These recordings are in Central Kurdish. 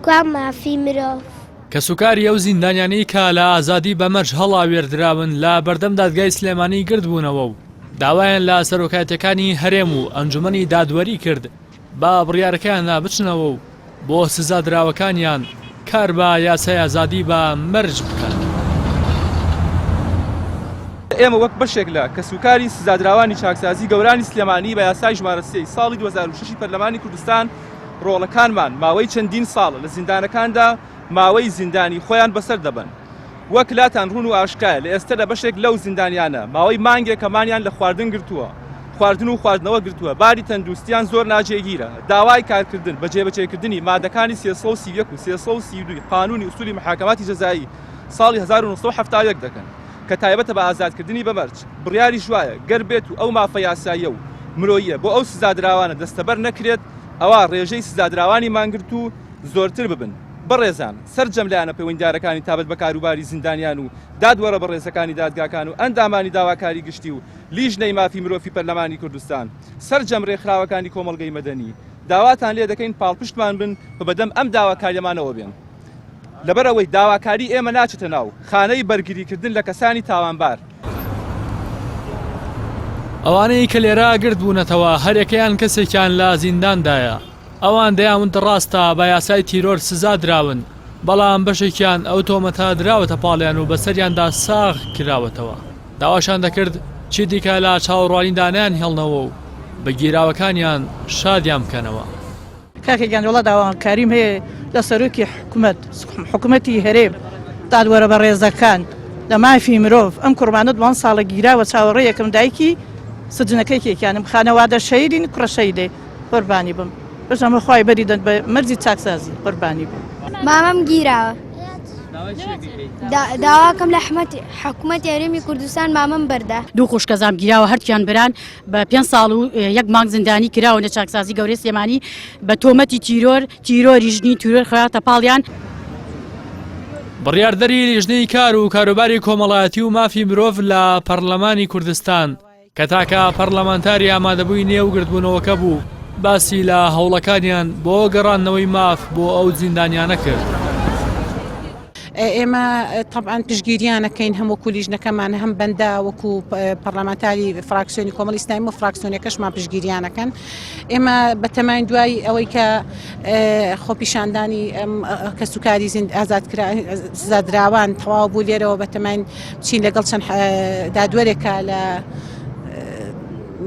کوا مافی مرۆڤ؟ کەسوکاری ئەو زیندانیانەی کە لە ئازادی بە مەرج هەڵاوێردراون لە بەردەم دادگای سلێمانی گردبوونەوە و داوایان لە سەرۆکایەتیەکانی هەرێم و ئەنجومەنی دادوەری کرد بە بڕیارەکەیاندا بچنەوە و بۆ سزادراوەکانیان کار بە یاسای ئازادی بە مەرج بکەن. ئێمە وەک بەشێک لە کەسوکاری سزادراوانی چاکسازی گەورانی سلێمانی بە یاسای ژمارە سێی ساڵی 2006 پەرلەمانی کوردستان ڕۆڵەکانمان ماوەی چەندین ساڵە لە زیندانەکاندا ماوەی زیندانی خۆیان بەسەر دەبەن. وەک لاتان ڕوون و ئاشکرایە لە ئێستەدا بەشێک لەو زیندانیانە ماوەی مانگێکە مانیان لە خواردن گرتووە خواردن و خواردنەوە گرتووە باری تەندروستیان زۆر ناجێگیرە داوای کارکردن بە جێبەجێکردنی مادەکانی 331 و 332 قانونی ئوسولی محاکماتی جەزایی ساڵی 1971 دەکەن کە تایبەتە بە ئازادکردنی بە مەرج بڕیاریش وایە گەر بێت و ئەو مافە یاساییە و مرۆییە بۆ ئەو سزادراوانە دەستەبەر نەکرێت ئەوا ڕێژەی سزادراوانی مانگرتوو زۆرتر ببن. بەڕێزان، سەرجەم لایەنە پەیوەندیدارەکانی تابەت بە کاروباری زیندانیان و دادوەرە بەڕێزەکانی دادگاکان و ئەندامانی داواکاری گشتی و لیژنەی مافی مرۆفی پەرلەمانی کوردستان، سەرجەم رێکخراوەکانی کۆمەڵگەی مەدەنی، داواتان لێدەکەین پاڵپشتمان بن و بەدەم ئەم داواکاریەمانەوە بێن. لەبەرئەوەی داواکاری ئێمە ناچێتە ناو خانەی بەرگریکردن لە کەسانی تاوانبار. ئەوانەی کە لێرە گردبوونەتەوە هەریەکەیان کەسێکیان لە زینداندایە. ئەوان دەیانوت ڕاستە بە یاسای تیرۆر سزا دراون، بەڵام بەشێکیان ئەو تۆمەتە دراوەتە پاڵیان و بەسەریاندا ساغ کراوەتەوە. داواشیان دەکرد چیدیکە لە چاوەڕوانیدا نەیانهێڵنەوە و بە گیراوەکانیان شادیان بکەنەوە. کاکە گیان وەڵا داواکاریم هەیە لە سەرۆکی حکومەت حکومەتی هەرێم دادوەرە بەڕێزەکان لە مافی مرۆڤ ئەم کوڕمانە دوان ساڵە گیراوە چاوەڕێیەکەم دایکی سجنەکەی کێکیانم خانەوادە شەیدین کوڕە شەیدێ قوربانی بم بەژەمە خوای بەری دەن بە مەرجی چاکسازی قوربانی بم. مامەم گیراوە داواکەم لە حکومەتی هەرێمی کوردستان مامەم بەردە. دوو خوشکەزام گیراوە هەردووکیان بران بە پێنج ساڵ و یەک مانگ زیندانی کراون لە چاکسازی گەورەی سلێمانی بە تۆمەتی تیرۆر تیرۆری ژنی تیرۆر خراوەتە پاڵیان. بڕیاردەری لیژنەی کار و کاروباری کۆمەڵایەتی و مافی مرۆڤ لە پەرلەمانی کوردستان کە تاکە پەرلەمانتاری ئامادەبووی نێو گردبوونەوەکە بوو، باسی لە هەوڵەکانیان بۆ گەڕاندنەوەی ماف بۆ ئەو زیندانیانە کرد. ئێمە تەبعەن پشتگیریان ئەکەین هەم وەکو لیژنەکەمان هەم بەندە وەکو پەرلەمانتاری فراکسیۆنی کۆمەڵی ئیسلامی و فراکسیۆنەکەشمان پشتگیریان ئەکەن ئێمە بەتەماین دوای ئەوەی کە خۆپیشاندانی کەسوکاری زیند ئازاد کرا سزادراوان تەواو بوو لێرەوە بەتەماین بچین لەگەڵ چەند دادوەرێکە لە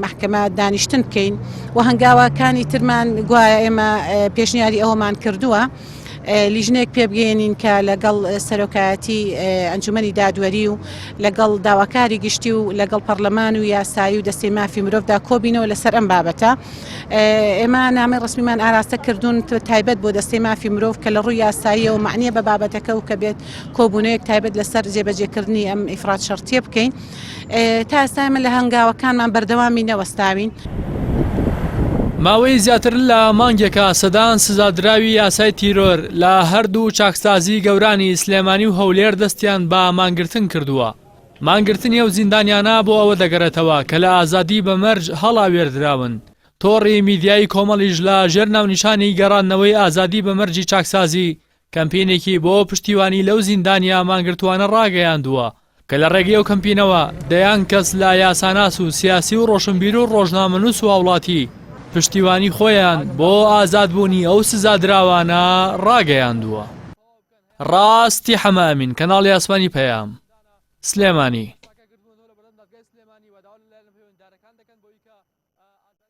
محکمە دانیشتن بکەین و هەنگاوەکانی ترمان گوایە ئێمە پێشنیاری ئەوەمان کردووە لیژنەیەک پێبگەیەنین کە لەگەڵ سەرۆکایەتی ئەنجومەنی دادوەری و لەگەڵ داواکاری گشتی و لەگەڵ پەرلەمان و یاسایی و دەستەی مافی مرۆڤدا کۆبینەوە لەسەر ئەم بابەتە. ئێمە نامەی ڕەسمیمان ئاراستە کردوون تایبەت بۆ دەستەی مافی مرۆڤ کە لە ڕووی یاساییەوە مەعنیە بە بابەتەکە و کە بێت کۆبوونەوەیەک تایبەت لەسەر جێبەجێکردنی ئەم ئیفرات شەرتیە بکەین. تا ئێستا ئێمە لە هەنگاوەکانمان بەردەوامی نەوەستاوین. ماوەی زیاتر لە مانگێکە سەدان سزادراوی یاسای تیرۆر لە هەردوو چاکسازی گەورانی سلێمانی و هەولێر دەستیان بە مانگرتن کردووە. مانگرتنی ئەو زیندانیانە بۆ ئەوە دەگەڕێتەوە کە لە ئازادی بە مەرج هەڵاوێردراون. تۆڕی میدیایی کۆمەڵیش لە ژێر ناونیشانی گەڕاندنەوەی ئازادی بە مەرجی چاکسازی کەمپینێکی بۆ پشتیوانی لەو زیندانییە مانگرتووانە ڕاگەیاندووە کە لە ڕێگەی ئەو کەمپینەوە دەیان کەس لە یاساناس و سیاسی و ڕۆشنبیر و ڕۆژنامەنووس و هاوڵاتی پشتیوانی خۆیان بۆ ئازادبوونی ئەو سزادراوانە ڕاگەیاندووە. ڕاستی حەمە ئەمین، کەناڵی ئاسمانی پەیام، سلێمانی.